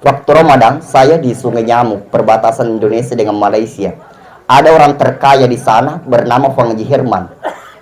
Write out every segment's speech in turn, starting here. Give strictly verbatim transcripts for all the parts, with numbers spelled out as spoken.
Waktu Ramadan, saya di Sungai Nyamuk, perbatasan Indonesia dengan Malaysia. Ada orang terkaya di sana bernama Fuang Haji Herman.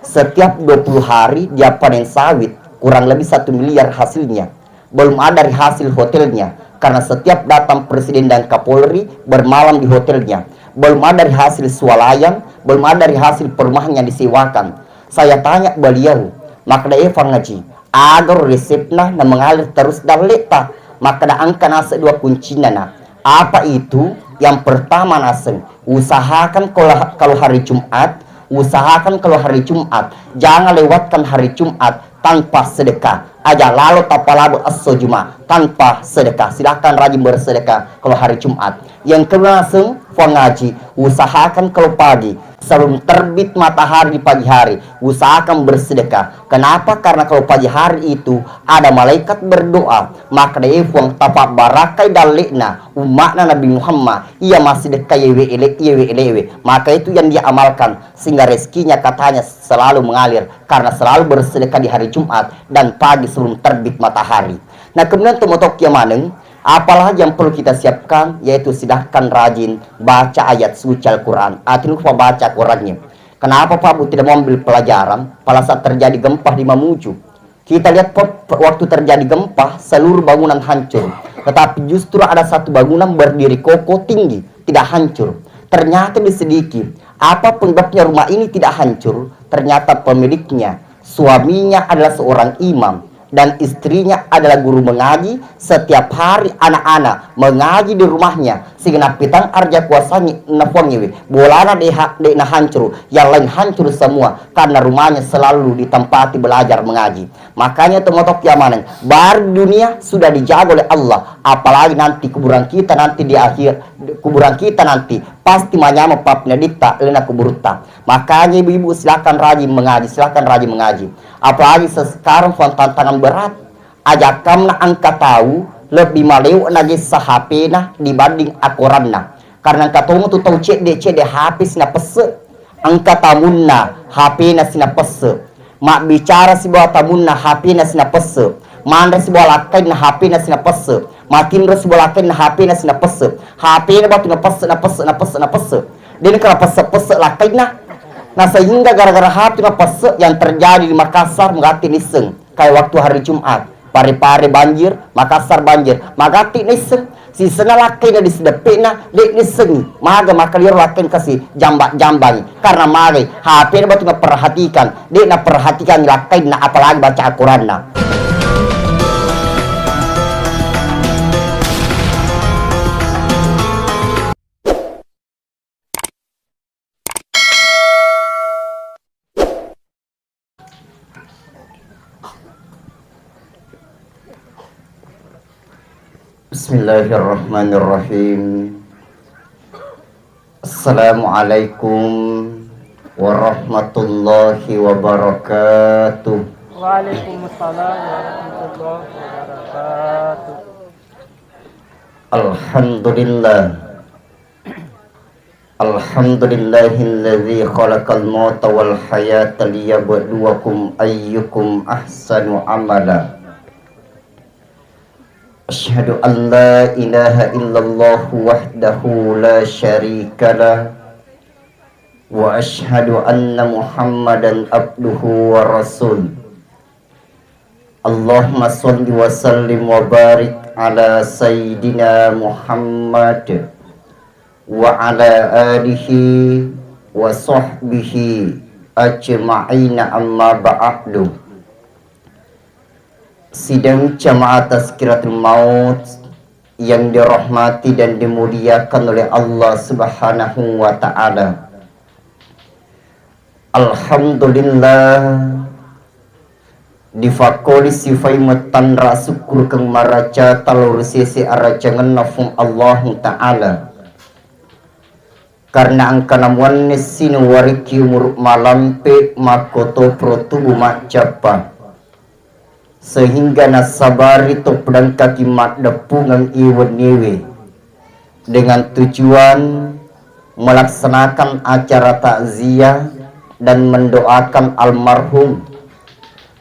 Setiap dua puluh hari dia panen sawit, kurang lebih satu miliar hasilnya. Belum ada dari hasil hotelnya, karena setiap datang presiden dan Kapolri bermalam di hotelnya. Belum ada dari hasil swalayan, belum ada dari hasil perumahan yang disewakan. Saya tanya beliau, makkeda, "Eh, Fuang Haji, aga ro resepna na mengalir terus dalle'ta?" Makkeda, "Engka naseng dua kuncinna, Nak." "Apa itu?" "Yang pertama naseng, usahakan kalau, kalau hari Jumat, usahakan kalau hari Jumat, jangan lewatkan hari Jumat tanpa sedekah. Aja lalo tapalabe esso Jumat tanpa sedekah. Silahkan rajin bersedekah kalau hari Jumat." Yang kedua naseng, Fuang Haji, usahakan kalau pagi, sebelum terbit matahari di pagi hari, usahakan bersedekah. Kenapa? Karena kalau pagi hari itu ada malaikat berdoa, makkeda, "Eh, Fuang, tapabbarakai dalle'na umma'na Nabi Muhammad, iya massedekah yewe ele-, yewe elewe." Maka itu yang dia amalkan, sehingga rezekinya katanya selalu mengalir karena selalu bersedekah di hari Jumat dan pagi sebelum terbit matahari. Nah, kemudian tomatoa maneng, apalagi yang perlu kita siapkan, yaitu silahkan rajin baca ayat suci Al-Quran. Artinya lupa baca Qurannya. Kenapa, Pak Bu, tidak mau ambil pelajaran? Pada saat terjadi gempa di Mamuju, kita lihat, Pak, waktu terjadi gempa, seluruh bangunan hancur. Tetapi justru ada satu bangunan berdiri kokoh tinggi, tidak hancur. Ternyata diselidiki, apa penyebabnya rumah ini tidak hancur? Ternyata pemiliknya, suaminya adalah seorang imam dan istrinya adalah guru mengaji. Setiap hari anak-anak mengaji di rumahnya, sehingga napitang arja kuasangi nafuangiwi. Bolana de ha-, de nahancuru, yang lain hancur semua karena rumahnya selalu ditempati belajar mengaji. Makanya tomatoa maneng, baru dunia sudah dijaga oleh Allah, apalagi nanti kuburan kita nanti di akhir, kuburan kita nanti pasti manyameng pappeneddinta lena kuburutta. Makanya ibu-ibu, silakan rajin mengaji, silakan rajin mengaji. Apalagi se-, sekarang fuang tantangan berat. Ajakkamna engka tau lebbi malewe nagessa H P-na dibanding akoranna. Karena engka tomatu tau cedde-cedde H P sinapesse. Engka tamunna H P-na sinapesse. Mabbicara sibawa tamunna H P-na sinapesse. Manre sibawa lakkainna H P-na sinapesse. Matinro sibawa lakkainna H P-na sinapesse. H P-na batu napesse, napesse, napesse, napesse. Dena kala pesse-pesse lakkainna. Nah, sehingga gara-gara H P napesse, yang terjadi di Makassar, magatti nisseng. Kayak waktu hari Jumat, Parepare banjir, Makassar banjir, magatti nisseng. Sisenna lakkainna di sideppe'na, de nissengi. Maga makkaliro lakkainna kasi jamba-jambangi. Karena magai, H P-na batu naperhatikan, de naperhatikan lakkainna, apalagi baca Al-Quranna. Bismillahirrahmanirrahim. Assalamualaikum warahmatullahi wabarakatuh. Waalaikumsalam warahmatullahi wabarakatuh. Alhamdulillah. Alhamdulillahilladzi khalaqal mauta wal hayata liyabluwakum ayyukum ahsanu amala. Asyhadu an la ilaha illallah wahdahu la syarikalah, wa asyhadu anna Muhammadan abduhu wa rasul. Allahumma shalli wa sallim wa barik ala sayyidina Muhammad wa ala alihi wa sahbihi ajma'ina, amma ba'du. Sidang jamaah Tazkiratul Maut yang dirahmati dan dimuliakan oleh Allah Subhanahu wa Ta'ala. Alhamdulillah, difakkoli sifai mettanra sukkurukeng maraja talorusese arajangenna Fuang Allahu Ta'ala. Karena engkana muanne sinuwariki umuru malampe makkotopro tubu maccappa. Sehingga nasabari to pedangkaki maddeppungeng i wenniwe dengan tujuan melaksanakan acara takziah dan mendoakan almarhum.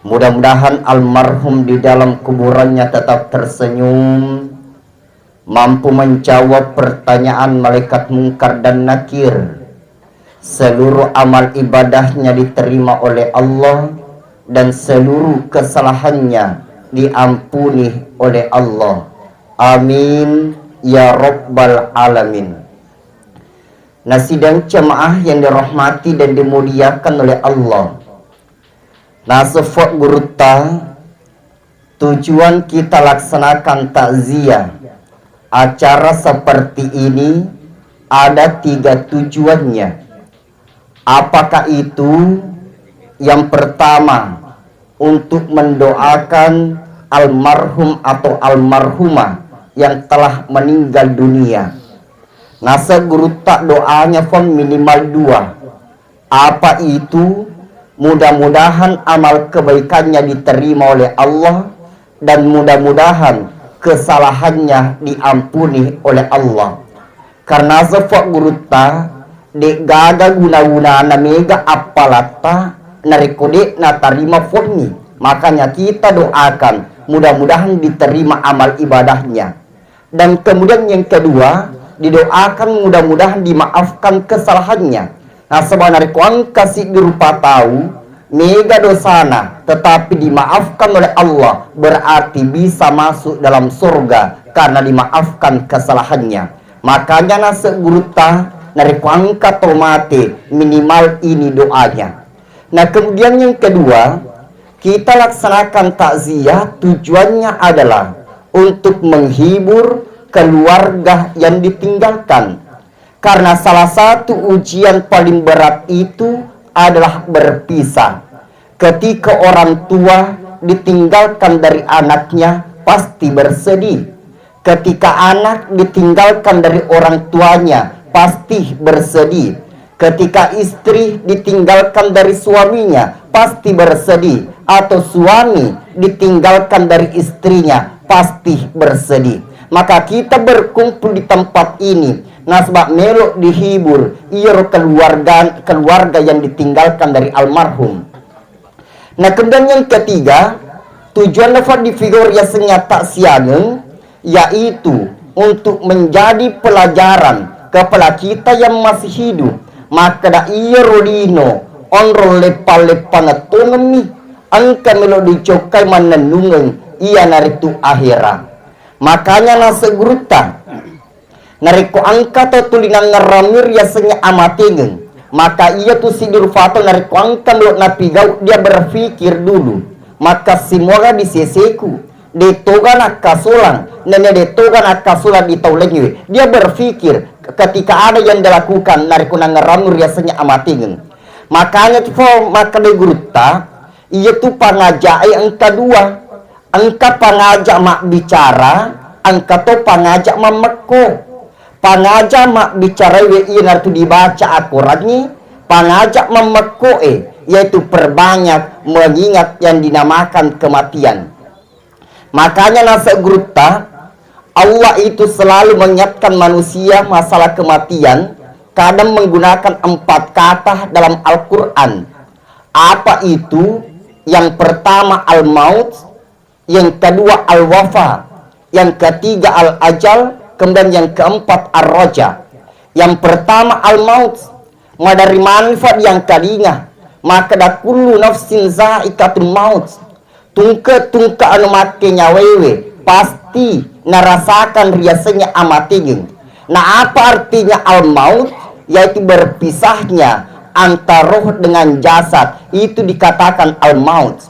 Mudah-mudahan almarhum di dalam kuburannya tetap tersenyum, Mampu menjawab pertanyaan malaikat Mungkar dan Nakir. Seluruh amal ibadahnya diterima oleh Allah dan seluruh kesalahannya diampuni oleh Allah. Amin ya rabbal alamin. Nah, sidang jemaah yang dirahmati dan dimuliakan oleh Allah. Nasefo gurutta, tujuan kita laksanakan takziah, acara seperti ini ada tiga tujuannya. Apakah itu? Yang pertama, untuk mendoakan almarhum atau almarhumah yang telah meninggal dunia. Nasegurutta doanya fon minimal dua. Apa itu? Mudah-mudahan amal kebaikannya diterima oleh Allah dan mudah-mudahan kesalahannya diampuni oleh Allah. Karena sefok gurutta, de gaga guna-gunana mega appalatta narekko de natarima fonni. Makanya kita doakan mudah-mudahan diterima amal ibadahnya. Dan kemudian yang kedua, didoakan mudah-mudahan dimaafkan kesalahannya. Nasaba narekko engka siddi rupa tau mega dosana tetapi dimaafkan oleh Allah, berarti bisa masuk dalam surga karena dimaafkan kesalahannya. Makanya nasegurutta, narekko engka tau mate, minimal ini doanya. Nah, kemudian yang kedua, kita laksanakan takziah tujuannya adalah untuk menghibur keluarga yang ditinggalkan. Karena salah satu ujian paling berat itu adalah berpisah. Ketika orang tua ditinggalkan dari anaknya, pasti bersedih. Ketika anak ditinggalkan dari orang tuanya, pasti bersedih. Ketika istri ditinggalkan dari suaminya, pasti bersedih. Atau suami ditinggalkan dari istrinya, pasti bersedih. Maka kita berkumpul di tempat ini nasaba melo dihibur iyaro keluarga, keluarga yang ditinggalkan dari almarhum. Nah, kemudian yang ketiga, tujuan lafadz di figure yasengnge attassiangeng, yaitu untuk menjadi pelajaran kepada kita yang masih hidup. Makkeda iyaro lino onrong leppang-leppangeng tongemmi, engka melo dicokkai mannennungeng, iyanaritu ahera. Makanya naseng gurutta, narekko engka tau tuli nangngerrammi riasengnge amatengeng, maka iyatu siddi rupa tau narekko engka melo napigau, dia berpikir dulu, makkassimmuaga di seseku, de toga nakkasolang, nennia de toga nakkasolang di tau laingnge. Dia berpikir ketika ada yang dilakukan narekko nangngerrammi riasengnge amatengeng. Makanya tu fo makkeda gurutta, iyatu pangajae engka dua. Engka pangaja mabbicara, engka to pangaja mammekko. Pangaja mabbicarai we iyanaritu dibaca akorangngi, pangaja mammekko e yaitu perbanyak mengingat yang dinamakan kematian. Makanya naseng gurutta, Allah itu selalu mengingatkan manusia masalah kematian, kadang menggunakan empat kata dalam Al-Quran. Apa itu? Yang pertama al-maut, yang kedua al-wafa, yang ketiga al-ajal, kemudian yang keempat ar-roja. Yang pertama al-maut, maderri manfaat yang kalinga, makkeda kullu nafsin zaikatul maut, tungke-tungke anu makke nyawewe pasti narasakan riasengnge amatengeng. Nah, apa artinya al-maut? Yaitu berpisahnya antara roh dengan jasad, itu dikatakan al-maut.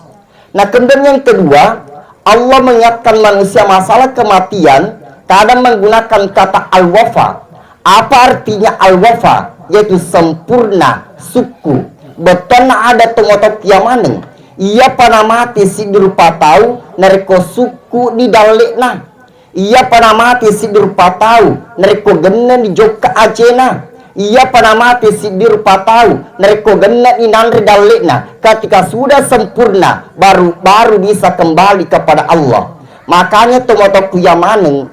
Nah, kemudian yang kedua, Allah mengingatkan manusia masalah kematian, kadang menggunakan kata al-wafa. Apa artinya al-wafa? Yaitu sempurna, sukku. Bettuanna ada tomatoa kiamaneng. Iya pana mati siddi rupa tau narekko sukku di dalle'na. Iyapa namate siddi rupa tau narekko genneni jokka ajena. Iyapa namate siddi rupa tau narekko genneni nanre dalle'na. Ketika sudah sempurna, baru, baru bisa kembali kepada Allah. Makanya tomatoakku iya maneng,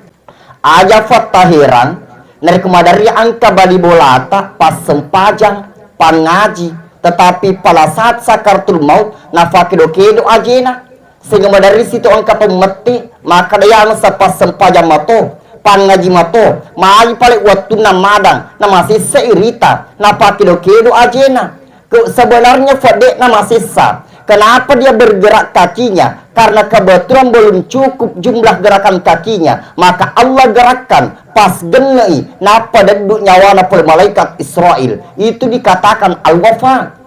aja fattaherang narekko maderri engka bali bolata, passempajang, pangaji, tetapi pada saat sakaratul maut, nafakedo-kedo ajena. Sehingga maderri situ engka pemmetti, makkeda iyanu sappassempajang mato, Pangaji mato, magi pale wettunna madang, namasessa irita, napakedo-kedo ajena. Ke-, sebenarnya fedde'na masessa. Kenapa dia bergerak kakinya? Karena kebetulan belum cukup jumlah gerakan kakinya. Maka Allah gerakkan, pas gennei, nappa deddu nyawana pole malaikat Israel. Itu dikatakan al-wafa.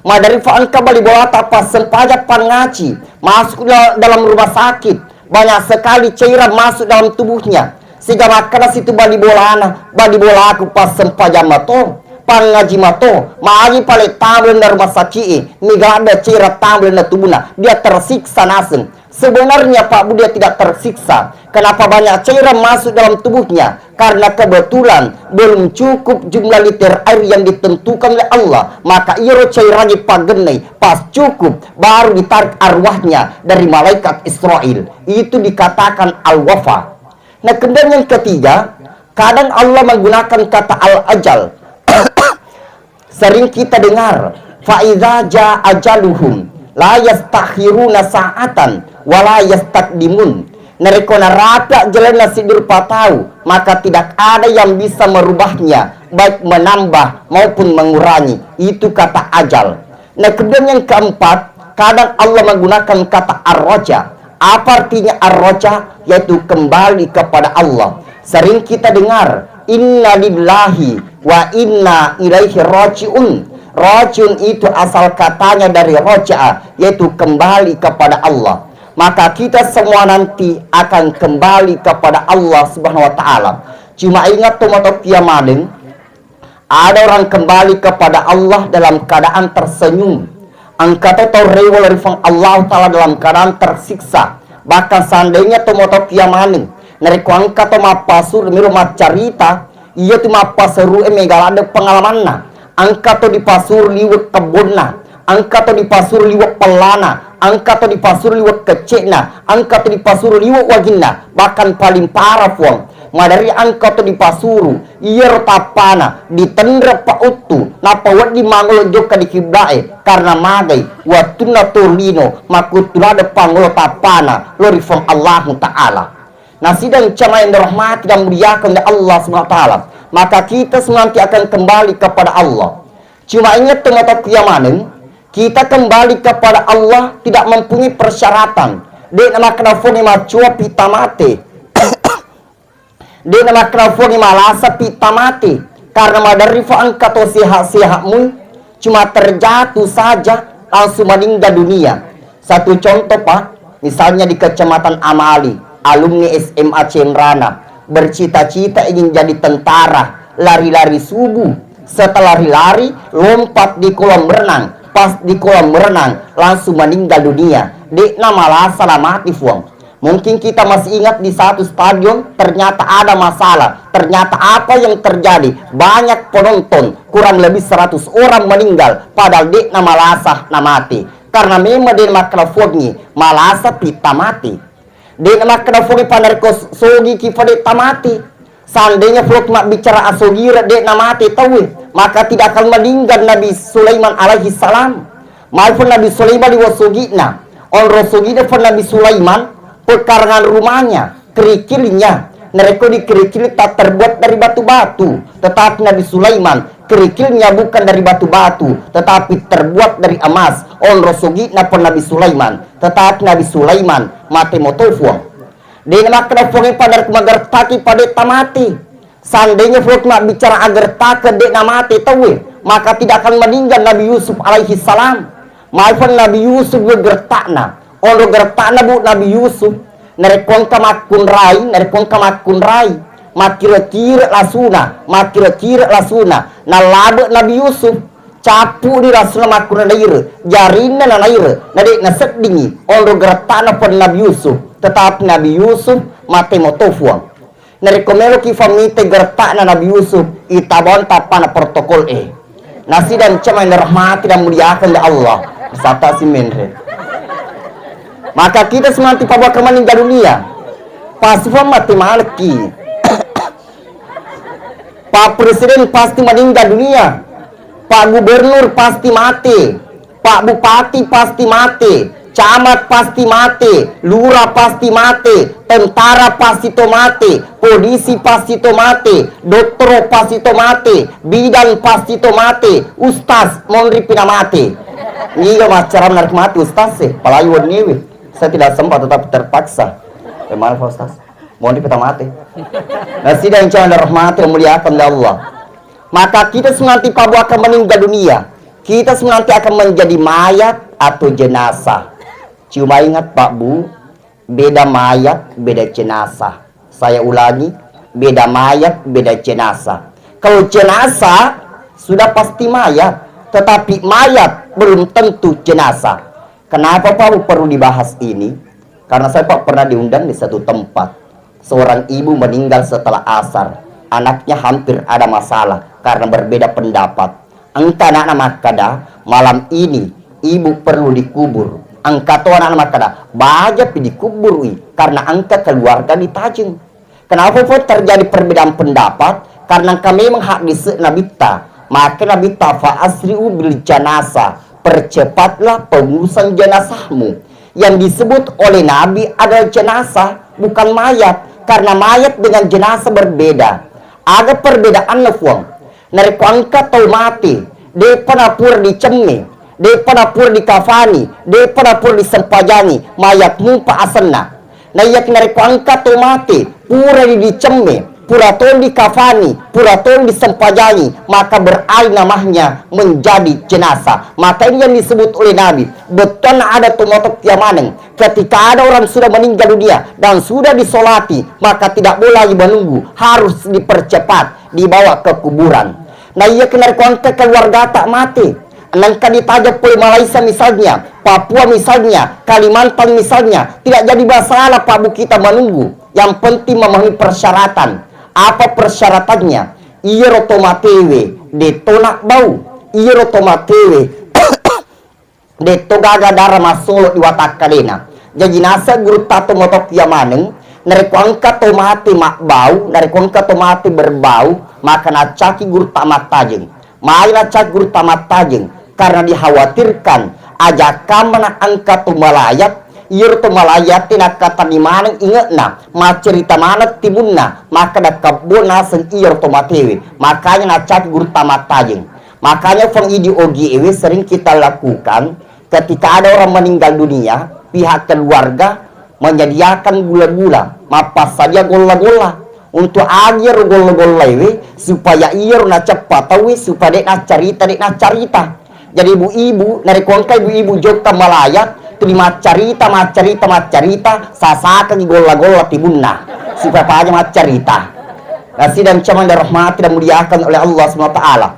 Madarifa engka bali bolata pas sempajang pangaci, masuk dal-, dalam rumah sakit, banyak sekali cairan masuk dalam tubuhnya. Sehingga makkeda situ bali bolana, "Bali bolaku pas sempajang mato, pangaji mato, magi pale tamu lalenna rumah sakit e, mega ada cairan tamu lalenna tubuhna, dia tersiksa naseng." Sebenarnya Pak Bu dia tidak tersiksa. Kenapa banyak cairan masuk dalam tubuhnya? Karena kebetulan belum cukup jumlah liter air yang ditentukan oleh Allah. Maka iyaro cairangnge pagennai pas cukup, baru ditarik arwahnya dari malaikat Israel. Itu dikatakan al-wafa. Nah, kemudian yang ketiga, kadang Allah menggunakan kata al-ajal. Sering kita dengar, "Fa idza jaa ajaluhum la yastakhiruna sa'atan wa la yastaqdimun." Narekko narapi ajalenna siddi rupa tau, maka tidak ada yang bisa merubahnya, baik menambah maupun mengurangi. Itu kata ajal. Nah, kemudian yang keempat, kadang Allah menggunakan kata ar-raja. Apa artinya ar-raja? Yaitu kembali kepada Allah. Sering kita dengar, "Inna lillahi wa inna ilaihi raji'un." Raji'un itu asal katanya dari raja'a, yaitu kembali kepada Allah. Maka kita semua nanti akan kembali kepada Allah Subhanahu wa Ta'ala. Cuma ingat to matokia maneng, ada orang kembali kepada Allah dalam keadaan tersenyum. Engka to tau rewe lao ri Puang Allah Ta'ala dalam keadaan tersiksa. Bahkan seandainya to matokia maneng, narekko engka to mappasuru miro maccarita, iya tu mappaseru e mega ladde pengalamanna. Engka to dipasuru liwe kebbonna, engka to dipasuru liwe pellana, engka to dipasuru liwe kecce'na, engka to dipasuru liwe waginna, bahkan paling parah, Puang. Maderri engka to dipasuru, iyaro tappana ditenre pauttu, nappa wedding mangolo jokka di kibla'e, karena magai wettunna to lino makkuttu ladde pangolo tappana lao ri Puang Allahu Ta'ala. Nasidang jamaah yang dirahmati dan muliakan oleh Allah Subhanahu wa Ta'ala, maka kita semua nanti akan kembali kepada Allah. Cuma ingat to matokia maneng, kita kembali kepada Allah tidak mempunyai persyaratan. De'na makkeda Puangnge maccua pi tamate. De'na makkeda Puangnge malasa pi tamate. Karena maderri Puang engka to sehat-sehatmu, cuma terjatuh saja langsung meninggal dunia. Satu contoh, Pak, misalnya di Kecamatan Amali, alumni S M A Cenrana, bercita-cita ingin jadi tentara, lari-lari subuh. Setelah lari-lari, lompat di kolam renang. Pas di kolam renang, langsung meninggal dunia. De'na malasa la mati, Puang. Mungkin kita masih ingat di satu stadion, ternyata ada masalah. Ternyata apa yang terjadi? Banyak penonton, kurang lebih seratus orang meninggal, padahal de'na malasa na mati. Karena memang de'na makkeda Puangnge malasa pi tamate. De'na makkeda Puangnge pa narekko sogiki fa de'ta mate. Seandainya Puang mabbicara asogire de'na mate tauwe, maka tidak akan meninggal Nabi Sulaiman alaihi salam. Maelfu Nabi Sulaiman liwe' sogi'na. Onro sogi'na fu Nabi Sulaiman, pekarangan rumahnya, kerikilnya. Narekko di kerikil tak terbuat dari batu-batu, tetapi Nabi Sulaiman kerikilnya bukan dari batu-batu, tetapi terbuat dari emas. Onro sogi'na fu Nabi Sulaiman, tetapi Nabi Sulaiman mate moto, Puang. De'na makkeda Puangnge pa narekko magertaki pa de'ta mate. Seandainya Puang mabbicara agertake de'na mate tauwe, maka tidak akan meninggal Nabi Yusuf alaihi salam. Maelfu Nabi Yusuf gerta'na. Onro gerta'na, Bu, Nabi Yusuf, narekko engka makkunrai, narekko engka makkunrai, makkire-kire lasuna, makkire-kire lasuna, nallabe Nabi Yusuf. Cappu di lasuna makkunrai naire, jarinna nanaire, na de' naseddingi onro geretta'na fu Nabi Yusuf, tetapi Nabi Yusuf mate moto, Puang. Narekko meloki fa mite geretta'na Nabi Yusuf, itabang tappana protokol e. Nasidang jamaah yang dirahmati dan muliakan oleh Allah, sata si menre. Maka kita semanti pabakar meninggal dunia. Pasuhan mate maleki. Pak Presiden pasti meninggal dunia, Pak Gubernur pasti mate, Pak Bupati pasti mate, Camat pasti mate, lurah pasti mate, tentara pasti to mate, polisi pasti to mate, dottoro pasti to mate, bidan pasti to mate, ustaz monri pina mate. Niga maccaram narik mate ustaz e, apalagi wenniwi. Saya tidak sempat tetapi terpaksa. Eh, maaf ustaz. Monri pita mate. Nasidang calon rahmati yang muliakan oleh Allah. Maka kita semua nanti Pak Bu akan meninggal dunia. Kita semua nanti akan menjadi mayat atau jenazah. Cuma ingat Pak Bu, beda mayat, beda jenazah. Saya ulangi, beda mayat, beda jenazah. Kalau jenazah sudah pasti mayat, tetapi mayat belum tentu jenazah. Kenapa Pak Bu perlu dibahas ini? Karena saya Pak pernah diundang di satu tempat. Seorang ibu meninggal setelah asar. Anaknya hampir ada masalah karena berbeda pendapat. Engka anakna makkada, malam ini ibu perlu dikubur. Engka to anakna makkada, bajapi dikuburui karena engka keluarga ditajeng. Kenapa pun terjadi perbedaan pendapat? Karena engka memang hadis Nabitta. Maka Nabitta, fa asri'u bil janazah, percepatlah pengurusan jenazahmu. Yang disebut oleh Nabi adalah jenazah, bukan mayat. Karena mayat dengan jenazah berbeda. Aga perbedaanna, Fuang? Narekko engka tau mate, de'pa napura dicemme, de'pa napura dikafani, de'pa napura disempajangi, mayat mupa asenna. Naiyakiya narekko engka tau mate, purani dicemme, pura toni dikafani, pura toni disempajangi, maka beralih namanya menjadi jenazah. Maka ini yang disebut oleh Nabi, bettuanna ada tomatoa maneng. Ketika ada orang sudah meninggal dunia dan sudah disolati, maka tidak boleh lagi menunggu, harus dipercepat dibawa ke kuburan. Naiyakiya narekko engka keluargata mate, engka ditajeng pole Malaysia misalnya, Papua misalnya, Kalimantan misalnya, tidak jadi masalah Pak Bu kita menunggu. Yang penting memenuhi persyaratan. Apa persyaratannya? Iyaro tomatewe de'to nabbau. Iyaro tomatewe de'to gaga dara massolo di watakkalena. Jaji naseng gurutta tomatoa maneng, narekko engka to mate mabbau, narekko engka to mate berbau, maka naccaki gurutta mattajeng. Magi naccaki gurutta mattajeng? Karena dikhawatirkan aja kammana engka to malayat, iyaro to malayat e nakkatanni maneng inge'na, maccerita maneng timunna, makkeda kebbo naseng iyaro to matewe. Makanya naccaki gurutta mattajeng. Makanya feng idi ogi ewe sering kita lakukan ketika ada orang meninggal dunia, pihak keluarga menyediakan gula-gula, mappassadia golla-golla. Untuk agi ero golla-golla ewe, supaya iyaro naceppa tauwe, supaya de' naccarita, de' naccarita. Jadi ibu-ibu, narekko engka ibu-ibu jokka malayat, tuli maccarita, maccarita, maccarita, sasakengi golla-golla timunna, supaya paja maccarita. Nasidang camang dirahmati dan muliakan oleh Allah Subhanahu wa Ta'ala.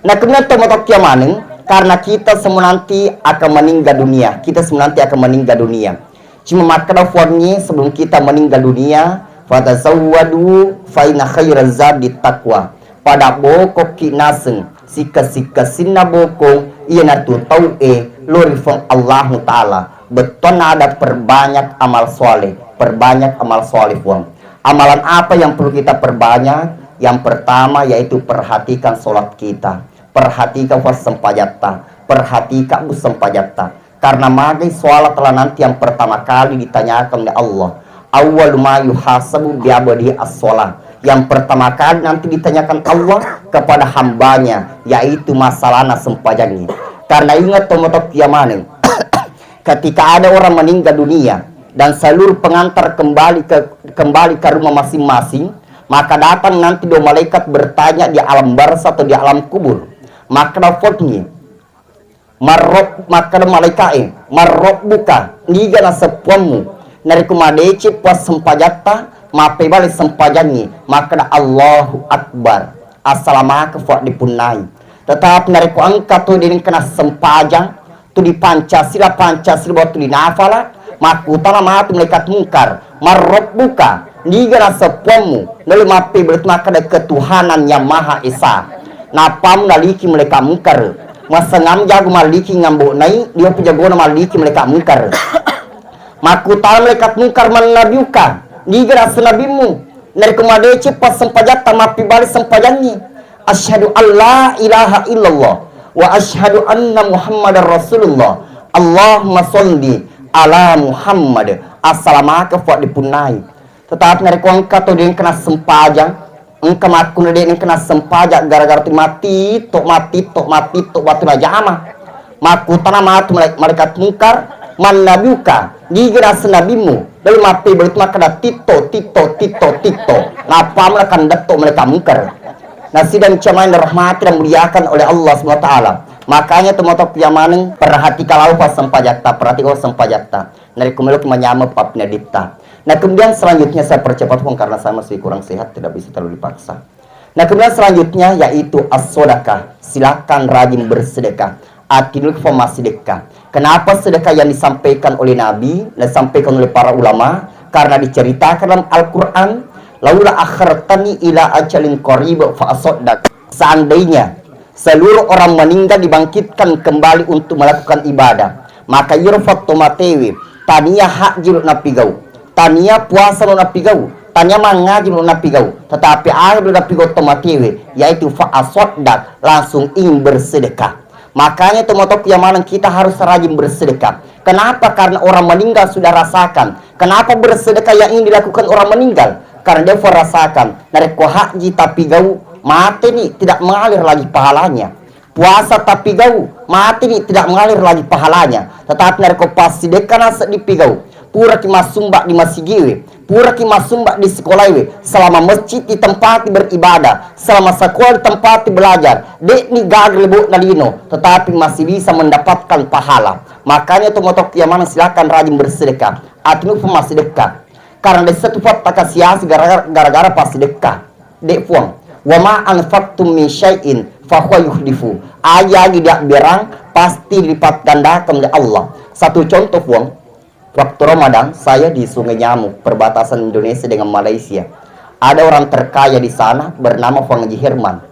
Nah, kemudian tomatoa maneng, karena kita semua nanti akan meninggal dunia. Kita semua nanti akan meninggal dunia. Cuma makkeda Fuangnge, sebelum kita meninggal dunia, fatazawwadu fa inna khairaz zadi taqwa. Pada bokokki naseng, sikka-sikka sinna bokong, iyanatu tau e lori Fuang Allahu Ta'ala. Bettuanna ada perbanyak amal soleh, perbanyak amal soleh, Fuang. Amalan apa yang perlu kita perbanyak? Yang pertama yaitu perhatikan sholat kita. Perhatikan, Fuang, sempajatta. Perhatikan, Bu, sempajatta. Karena magai sholat telah nanti yang pertama kali ditanyakan oleh Allah. Awwalu ma yuhasabu bi abdi as-sholah. Yang pertama kali nanti ditanyakan Allah kepada hambanya, yaitu masalahna sempajangnya. Karena ingat, tomatoa maneng, ketika ada orang meninggal dunia dan seluruh pengantar kembali ke, kembali ke rumah masing-masing, maka datang nanti dua malaikat bertanya di alam barzah atau di alam kubur. Makkeda Fuangnge, marrob-, makkeda malaikae, "Marrobbuka, niga naseng Puammu?" Narekko madeceng Puang sempajatta, mappebali sempajangnge, makkeda, "Allahu Akbar, assalamaka Fuang dipunnai." Tetapi narekko engka to de' nengka nassempajang, tuli Pancasila, Pancasila bawang tuli nafala, makkutana matu malaikat mungkar, "Marrobbuka, niga naseng Puammu?" Nole mappebali tu makkeda, "Ketuhanan yang Maha Esa." Nappamu naliki malaikat mungkar, "Masengamu jago malliki ngambo nai, dia pejagona malliki malaikat mungkar." Makkutana malaikat mungkar, "Man nabiuka, niga naseng nabimmu?" Narekko madeceng Puang sempajatta, mappebali sempajangnge, "Asyhadu an la ilaha illallah wa asyhadu anna Muhammadar Rasulullah." Allahumma sholli ala Muhammad, assalamaka fuad dipunnai. Tetapi narekko engka to de' engka nassempajang, engka makkuna de' engka nassempajang gara-gara tu matitto, matitto, matitto wettu najama. Makkutana matu malai-, malaikat mungkar, "Man nabiyuka, niga naseng nabimmu?" Lalu mappebali tu makkeda, "Titto, titto, titto, titto." Nappamu nakandetto malaikat mungkar. Nasidang jamaah yang dirahmati dan muliakan oleh Allah Subhanahu wa Ta'ala. Makanya teman-teman yang maneng, perhatikan lau pas sempajatta, perhatikan sempajatta. Narekko meloki manyameng pappeneddinta. Nah, kemudian selanjutnya saya percepat, Puang, karena saya masih kurang sehat, tidak bisa terlalu dipaksa. Nah, kemudian selanjutnya yaitu as-sodakah. Silakan rajin bersedekah. Attinuki, Puang, massedekah. Kenapa sedekah yang disampaikan oleh Nabi, disampaikan oleh para ulama? Karena diceritakan dalam Al-Quran, "Laula akhartani ila ajalin qarib fa asaddaq." Seandainya seluruh orang meninggal dibangkitkan kembali untuk melakukan ibadah, maka iyaro fatto matewe tania hajji lo napigau, tania puasa lo napigau, tania mangaji lo napigau, tetapi aga lo napigau to matewe, yaitu fa asaddaq, langsung ingin bersedekah. Makanya teman-teman yang maneng, kita harus rajin bersedekah. Kenapa? Karena orang meninggal sudah rasakan. Kenapa bersedekah yang ingin dilakukan orang meninggal? Karena dia rasakan, narekko hajji tapigau, mateni, tidak mengalir lagi pahalanya. Puasa tapigau, mateni, tidak mengalir lagi pahalanya. Tetapi narekko passidekka naseng dipigau, puraki massumba di masigiwe, puraki massumba di sekolaiwe, selama masjid ditempati beribadah, selama sekolah ditempati belajar, de'ni gaga lebo'na lino, tetapi masih bisa mendapatkan pahala. Makanya teman-teman yang maneng, silakan rajin bersedekah. Attinuki, Puang, massedekah. Karena dessa tu pattakasiasi gara-gara, gara-gara passidekka. De', Puang. "Wa ma anfaqtum min syai'in fahuwa yukhlifu." Aja-aja diabberang pasti dilipat gandakan oleh Allah. Satu contoh, Puang. Waktu Ramadan, saya di Sungai Nyamuk, perbatasan Indonesia dengan Malaysia. Ada orang terkaya di sana bernama Puang Haji Herman.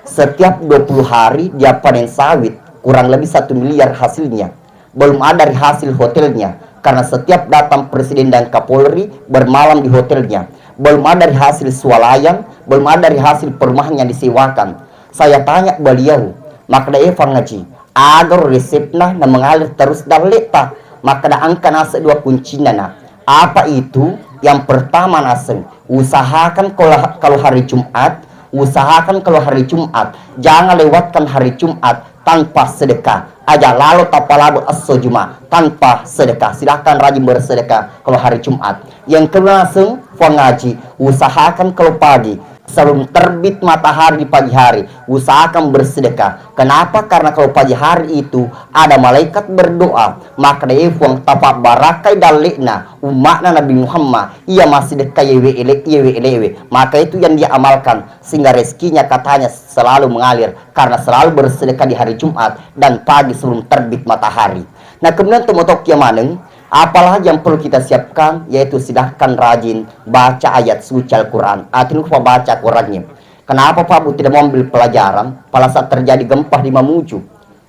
Setiap dua puluh hari dia panen sawit, kurang lebih satu miliar hasilnya. Belum ada dari hasil hotelnya, karena setiap datang presiden dan kapolri bermalam di hotelnya. Belum ada dari hasil swalayan, belum ada dari hasil perumahan yang disewakan. Saya tanya beliau, makkeda, "Eh, Puang Haji, aga ro resepna na mengalir terus dalle'ta?" Makkeda, "Engka naseng dua kuncinna, Nak." "Apa itu?" "Yang pertama naseng, usahakan kalau, kalau hari Jumat, usahakan kalau hari Jumat, jangan lewatkan hari Jumat tanpa sedekah. Aja lalo tapalabo esso Jumat tanpa sedekah. Silakan rajin bersedekah kalau hari Jumat." Yang kedua naseng, Puang Haji, usahakan kalau pagi, sebelum terbit matahari di pagi hari, usahakan bersedekah. Kenapa? Karena kalau pagi hari itu ada malaikat berdoa, makkeda, "Eh, Puang, tapabbarakai dalle'na umma'na Nabi Muhammad, iya massidekka yewe ele-, yewe elewe." Maka itu yang dia amalkan, sehingga rezekinya katanya selalu mengalir karena selalu bersedekah di hari Jumat dan pagi sebelum terbit matahari. Nah, kemudian teman-teman yang maneng, apalagi yang perlu kita siapkan, yaitu silahkan rajin baca ayat suci Al-Quran. Attinuki, Puang, baca Qurannya. Kenapa, Pak, Bu, tidak mau ambil pelajaran? Pada saat terjadi gempa di Mamuju,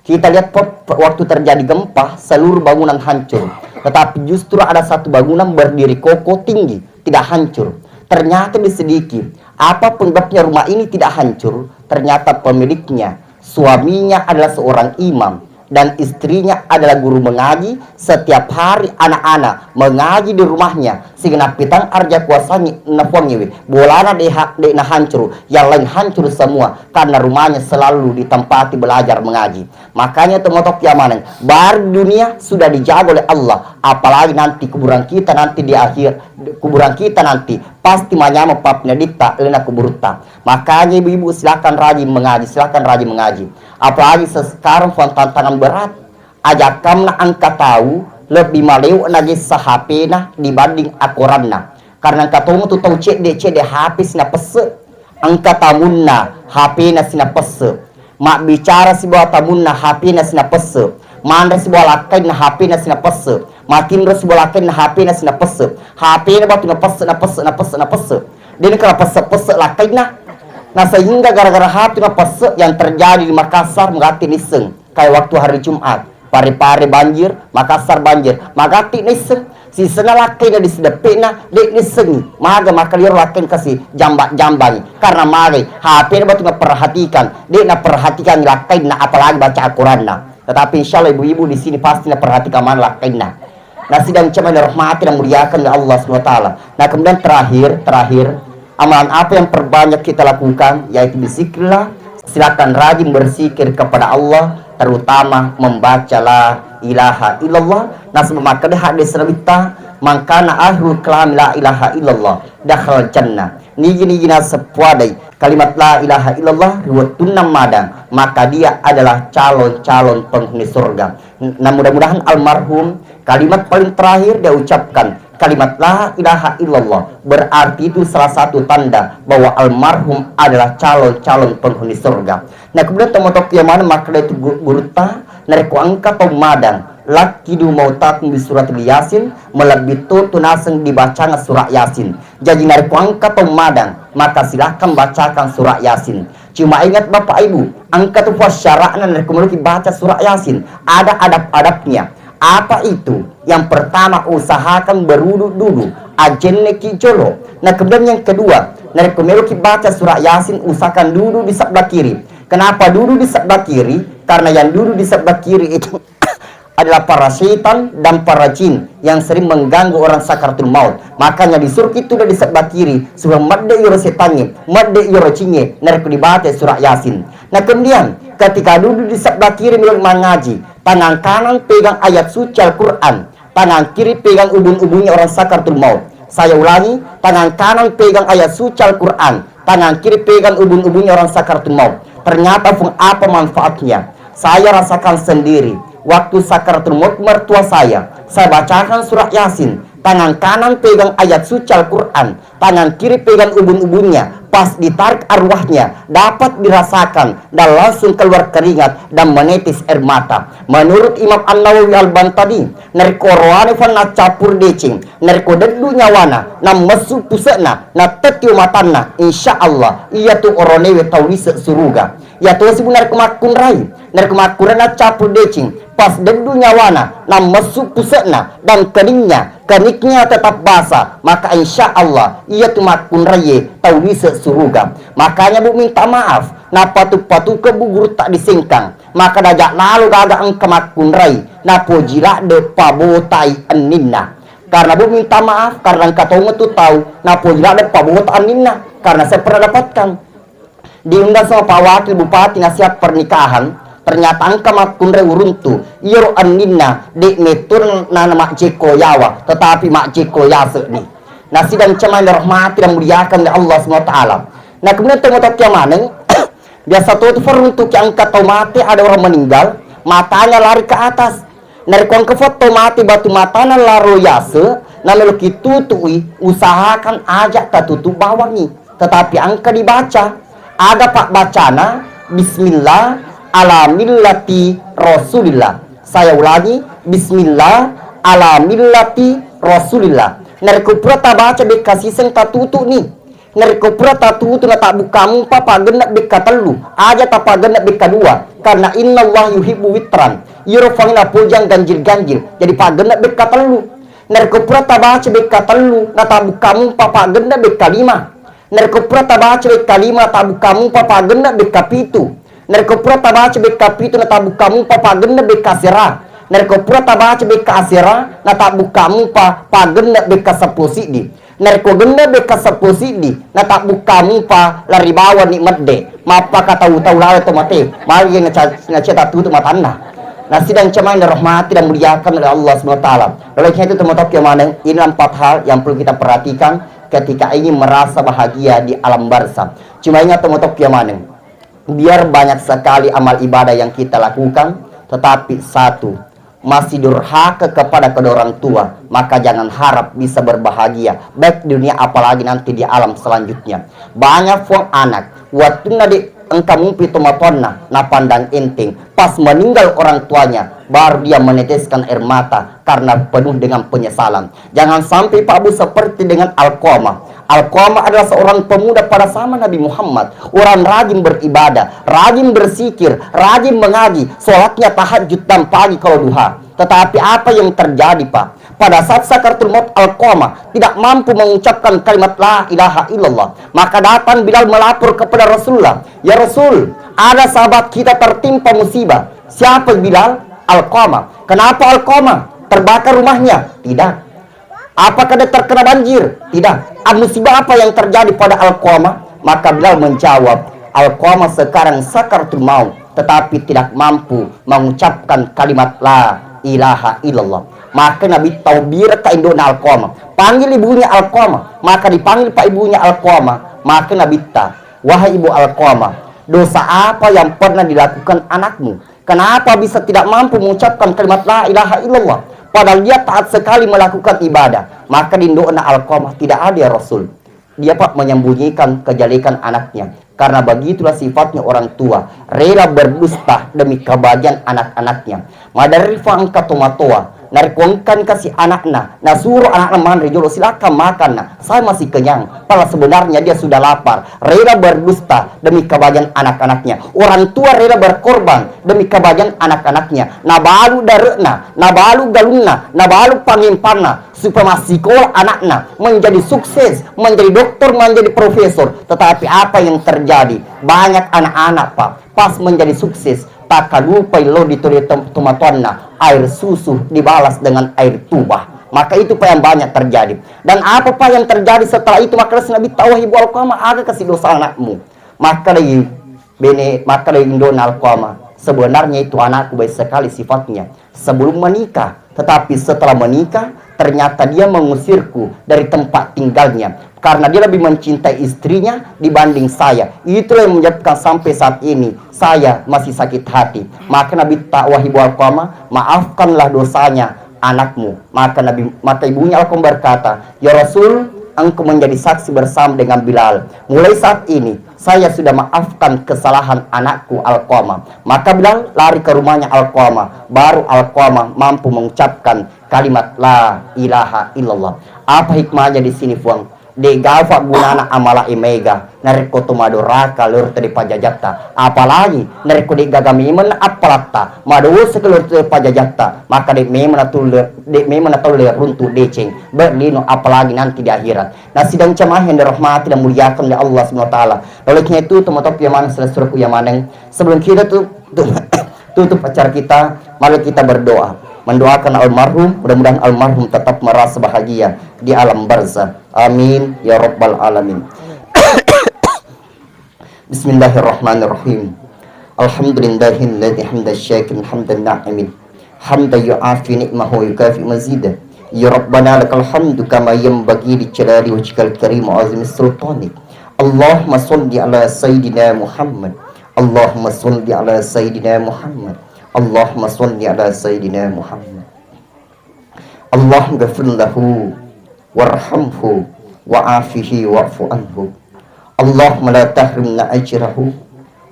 kita lihat, Pak, waktu terjadi gempa, seluruh bangunan hancur. Tetapi justru ada satu bangunan berdiri kokoh tinggi, tidak hancur. Ternyata diselidiki, apa penyebabnya rumah ini tidak hancur? Ternyata pemiliknya, suaminya adalah seorang imam dan istrinya adalah guru mengaji. Setiap hari anak-anak mengaji di rumahnya, sehingga nappitang arja kuasangi napuangngewe. Bolana de ha-, de nahancuru, yang lain hancur semua karena rumahnya selalu ditempati belajar mengaji. Makanya teman-teman yang maneng, baru dunia sudah dijaga oleh Allah, apalagi nanti kuburan kita nanti di akhir, kuburan kita nanti pasti manyameng pappeneddinta lalenna kuburutta. Makanya ibu-ibu, silakan rajin mengaji, silakan rajin mengaji. Apalagi se-, sekarang, Puang, tantangan berat. Ajakkamna engka tau lebbi maleo'na gessa H P-na dibanding akoranna. Karena engka tomatu tau cedde-cedde H P sinapesse. Engka tamunna H P-na sinapesse. Mabbicara sibawa tamunna H P-na sinapesse. Manre sibawa lakkainna H P-na sinapesse. Matinro sibawa lakkainna H P-na sinapesse. H P-na batu napesse, napesse, napesse, napesse. De'na kala pesse-pesse lakkainna. Nah, sehingga gara-gara H P napesse, yang terjadi di Makassar, magatti nisseng. Kayak waktu hari Jumat, Pare-Pare banjir, Makassar banjir, magatti nisseng. Sisenna lakkainna di sideppe'na, de' nissengi. Maga makkaliro lakkainna kasi jamba-jambangi. Karena magai, H P-na batu naperhatikan, de' naperhatikan lakkainna, apalagi baca Al-Quranna. Tetapi insya Allah ibu-ibu di sini pasti naperhatikan mana lakkainna. Nah, sidang jamaah yang dirahmati dan muliakan oleh Allah Subhanahu wa Taala. Nah, kemudian terakhir, terakhir, amalan apa yang perbanyak kita lakukan, yaitu berzikirlah. Silakan rajin berzikir kepada Allah, terutama membaca la ilaha illallah. Nah, sebab makkeda hadis Nabitta, "Man kana akhirul kalam la ilaha illallah, dakhalal jannah." Nigi-nigi naseng puadai kalimat la ilaha illallah ri wettunna madang, maka dia adalah calon-calon penghuni surga. Nah, mudah-mudahan almarhum kalimat paling terakhir dia ucapkan kalimat la ilaha illallah, berarti itu salah satu tanda bahwa almarhum adalah calon-calon penghuni surga. Nah, kemudian tomatoki yang mana makkeda itu gu-, gurutta, narekko engka tau madang, "Lakkidu mautakum bi suratil Yasin," melebbi tu tu naseng dibacanga surah Yasin. Jaji narekko engka tau madang, maka silahkan bacakan surah Yasin. Cuma ingat Bapak Ibu, engka tu persyara'na narekko meloki baca surah Yasin. Ada adab-adabnya. Apa itu? Yang pertama, usahakan berudu dulu, ajenneki jolo. Nah, kemudian yang kedua, narekko meloki baca surah Yasin, usahakan duduk di sebelah kiri. Kenapa duduk di sebelah kiri? Karena yang duduk di sebelah kiri itu adalah para setan dan para jin yang sering mengganggu orang sakaratul maut. Makanya disuruh kita duduk di sebelah kiri, supaya medde iyaro setangnge, medde iyaro jingnge, narekko dibaca surah Yasin. Nah, kemudian ketika duduk di sebelah kiri menurut mangaji, tangan kanan pegang ayat suci Al-Quran, tangan kiri pegang ubun-ubunnya orang sakaratul maut. Saya ulangi, tangan kanan pegang ayat suci Al-Quran, tangan kiri pegang ubun-ubunnya orang sakaratul maut. Ternyata, Fung, apa manfaatnya? Saya rasakan sendiri. Waktu sakaratul maut mertua saya, saya bacakan surah Yasin, tangan kanan pegang ayat suci Al-Quran, tangan kiri pegang ubun-ubunnya. Pas ditarik arwahnya, dapat dirasakan dan langsung keluar keringat dan menetes air mata. Menurut Imam An-Nawawi Al-Bantani, narekko orowane fanna cappur deceng, narekko deddu nyawana, nammessu puse'na, natettio matanna, insya Allah, iyatu oroanewe tau lise suruga. Iyatosi bu narekko makkunrai, narekko makkunrai naccappur deceng, pas deddu nyawana, nammessu puse'na, dan keningnya, keniknya tetap basah, maka insya Allah, iyatu makkunraie tau lise suruga. Makanya bu minta maaf, napatu-patuke bu gurutta di Sengkang. Maka daja lalo gaga engka makkunrai, napoji ladde pabotai enninna. Karena bu minta maaf, karena engka tongeng tu tau, napoji ladde pabota enninna, karena saya pernah dapatkan. Diundang sama Pak Wakil Bupati nasihat pernikahan, ternyata engka makkunrai uruntu, iyaro enninna de mettur nana majjekko yawa, tetapi majjekko yase ni. Nasidang cemai dirahmati dan muliakan oleh Allah Subhanahu wa Taala. Nah, kemudian tau matokkia maneng, biasa to tu faruntuki engka tau mate, ada orang meninggal, matanya lari ke atas. Narekko engka fotto mate batu matana laro yase, nameloki tutui, usahakan aja tatutu bawangi. Tetapi engka dibaca. Aga pabbacana? Bismillah ala millati Rasulillah. Saya ulangi, Bismillah ala millati Rasulillah. Narekko pura tabaca bekka siseng tatutu ni. Narekko pura tatutu na tabbukka mupa, paggenna bekka tellu, aja tapagenna bekka dua, karena innallaha yuhibbu witran, iyaro Puang napojang ganjil-ganjil, jadi paggenna bekka tellu. Narekko pura tabaca bekka tellu na tabbukka mupa, paggenna bekka lima. Narekko pura tabaca bekka lima na tabbukka mupa, paggenna bekka pitu. Narekko pura tabaca bekka pitu na tabbukka mupa, paggenna bekka asera. Narekko pura tabaca bekka asera na tabbukka mupa, paggenna bekka seppulo siddi. Narekko genna bekka seppulo siddi na tabbukka mupa, lari bawanni medde. Mappakatau-tau laleng to mate. Magi naca-, nacia tattutu matanna. Nasidang cemai dirahmati dan muliakan oleh Allah Subhanahu wa Taala. Oleh karena itu, teman-teman maneng, ini empat hal yang perlu kita perhatikan ketika ingin merasa bahagia di alam barzah. Cuma ingat, teman-teman maneng, biar banyak sekali amal ibadah yang kita lakukan, tetapi satu, masih durhaka kepada kedua orang tua, maka jangan harap bisa berbahagia, baik di dunia apalagi nanti di alam selanjutnya. Banyak fuang anak, wattunna de engka mupi tomatoanna, napandang enteng. Pas meninggal orang tuanya, baru dia meneteskan air mata karena penuh dengan penyesalan. Jangan sampai, Pak Bu, seperti dengan Alqamah. Alqamah adalah seorang pemuda pada zaman Nabi Muhammad. Orang rajin beribadah, rajin berzikir, rajin mengaji, sholatnya tahajud dan pagi kalau duha. Tetapi apa yang terjadi, Pak? Pada saat sakaratul maut, Alqamah tidak mampu mengucapkan kalimat la ilaha illallah. Maka datang Bilal melapor kepada Rasulullah, "Ya Rasul, ada sahabat kita tertimpa musibah." Siapa Bilal? Alqamah. Kenapa Alqamah? Terbakar rumahnya? Tidak. Apakah dia terkena banjir? Tidak. Musibah apa yang terjadi pada Alqamah? Maka Bilal menjawab, "Alqamah sekarang sakaratul maut, tetapi tidak mampu mengucapkan kalimat la ilaha illallah." Maka Nabitta ubbiraka indo'na Alqamah. Panggil ibunya Alqamah. Maka dipanggil pa ibunya Alqamah. Maka Nabitta, "Wahai ibu Alqamah, dosa apa yang pernah dilakukan anakmu? Kenapa bisa tidak mampu mengucapkan kalimat la ilaha illallah? Padahal dia taat sekali melakukan ibadah." Maka indo'na Alqamah, "Tidak ada, ya Rasul. Dia, Pak, menyembunyikan kejelekan anaknya. Karena begitulah sifatnya orang tua, rela berdusta demi kebahagiaan anak-anaknya." Maderri fa engka tomatoa, narekko engkani kasi anakna, nasuro anakna manre jolo, "Silakan makan, Nak, saya masih kenyang." Padahal sebenarnya dia sudah lapar, rela berdusta demi kebahagiaan anak-anaknya. Orang tua rela berkorban demi kebahagiaan anak-anaknya. Nabalu dare'na, nabalu galunna, nabalu pangimpanna, supaya massikola anakna, menjadi sukses, menjadi doktor, menjadi profesor. Tetapi apa yang terjadi? Banyak anak-anak, Pak, pas menjadi sukses, takkalupai lo ditolong tom-, tomatoanna, air susu dibalas dengan air tuba. Maka itu, Pak, yang banyak terjadi. Dan apa, Pak, yang terjadi setelah itu? Maka Nabitta, "Wahai ibu Alqamah, aga kasi dosa anakmu?" Maka lagi bene, maka lagi indo'na Alqamah, "Sebenarnya itu anakku baik sekali sifatnya sebelum menikah, tetapi setelah menikah, ternyata dia mengusirku dari tempat tinggalnya karena dia lebih mencintai istrinya dibanding saya. Itulah yang menyebabkan sampai saat ini saya masih sakit hati." Maka Nabitta, "Wahai ibu Alqamah, maafkanlah dosanya anakmu." Maka Nabi, maka ibunya Alqamah berkata, "Ya Rasul, engkau menjadi saksi bersama dengan Bilal. Mulai saat ini, saya sudah maafkan kesalahan anakku Alqamah." Maka Bilal lari ke rumahnya Alqamah. Baru Alqamah mampu mengucapkan kalimat la ilaha illallah. Apa hikmahnya di sini, Fuang? De'gaga gunana amala maega narekko to madoraka lao ri tau de' pajajatta. Apalagi narekko de'gaga memeng appalatta, madosa lao ri tau de' pajajatta, maka de' memeng natulle, de' memeng nataulle runtu' deceng, berlino, apalagi nanti di akhirat. Nah, sidang jamaah yang dirahmati dan muliakan oleh Allah Subhanahu wa Ta'ala. Oleh karena itu, tomatoa ku iya maneng, saudaraku iya maneng, sebelum kita tu-, tu-, tutup acara kita, mari kita berdoa. Mendoakan almarhum, mudah-mudahan almarhum tetap merasa bahagia di alam barzah. Amin ya rabbal alamin. Bismillahirrahmanirrahim. Alhamdulillahilladzi hamdan syakirin hamdan na'imin. Hamdan yu'afi ni'mahu wa yukafi mazida. Ya Rabbana lakal hamdu kama yanbaghi li jalali wajhikal karim wa azimi sultanik. Allahumma salli ala sayyidina Muhammad. Allahumma salli ala sayyidina Muhammad. Allahumma salli ala sayyidina Muhammad. Allahumma ghafir lahu warhamhu wa afihi wa'fu anhu. Allahumma la tahrimna ajrahu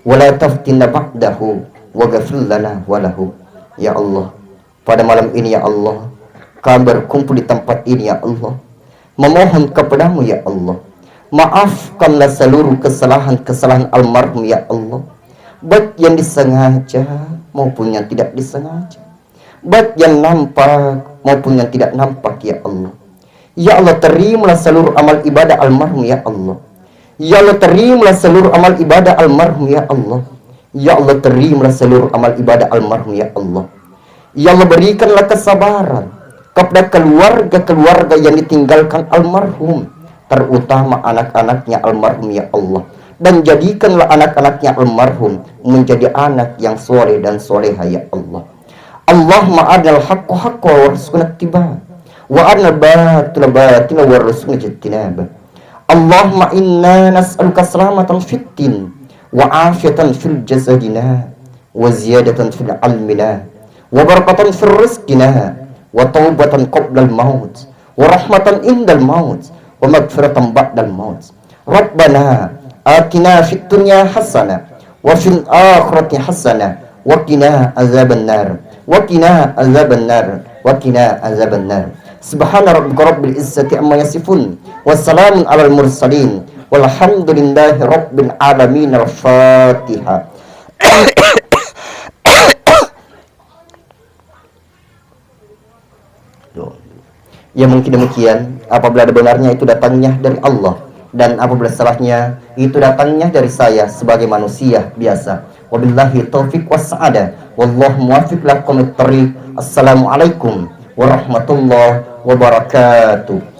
wa la taftinna ba'dahu wa ghafir lana wa lahu. Ya Allah, pada malam ini, ya Allah, kami berkumpul di tempat ini, ya Allah, memohon kepadamu, ya Allah, maafkanlah seluruh kesalahan-kesalahan almarhum, ya Allah, baik yang disengaja maupun yang tidak disengaja, baik yang nampak maupun yang tidak nampak, ya Allah. Ya Allah, terimalah seluruh amal ibadah almarhum, ya Allah. Ya Allah, terimalah seluruh amal ibadah almarhum, ya Allah. Ya Allah, terimalah seluruh amal ibadah almarhum, ya Allah. Ya Allah, berikanlah kesabaran kepada keluarga-keluarga yang ditinggalkan almarhum, terutama anak-anaknya almarhum, ya Allah. Dan jadikanlah anak-anaknya almarhum menjadi anak yang soleh dan soleha, ya Allah. Allahumma arinal haqqa haqqa warzuqna ittiba'a, wa arinal batila batila warzuqna ijtinaba. Allahumma inna nas'aluka salamatan fid din, wa afiyatan fil jasadina, wa ziyadatan fil ilmina, wa barakatan fil rizqina, wa taubatan qablal maut, wa rahmatan indal maut, wa maghfiratan ba'dal maut. Rabbana atina fid dunya hasanah, wa fil akhirati hasanah, wa qina azabannar, wa qina azabannar, wa qina azabannar. Subhana rabbika rabbil izzati amma yasifun, wa salamun alal mursalin, walhamdulillahi rabbil alamin. Al-Fatihah. Tuh. Ya, mungkin demikian. Apabila ada benarnya, itu datangnya dari Allah, dan apabila salahnya, itu datangnya dari saya sebagai manusia biasa. Wabillahi taufiq wassa'adah. Wallahu muwaffiq ila aqwamit thariq. Assalamualaikum warahmatullahi wabarakatuh.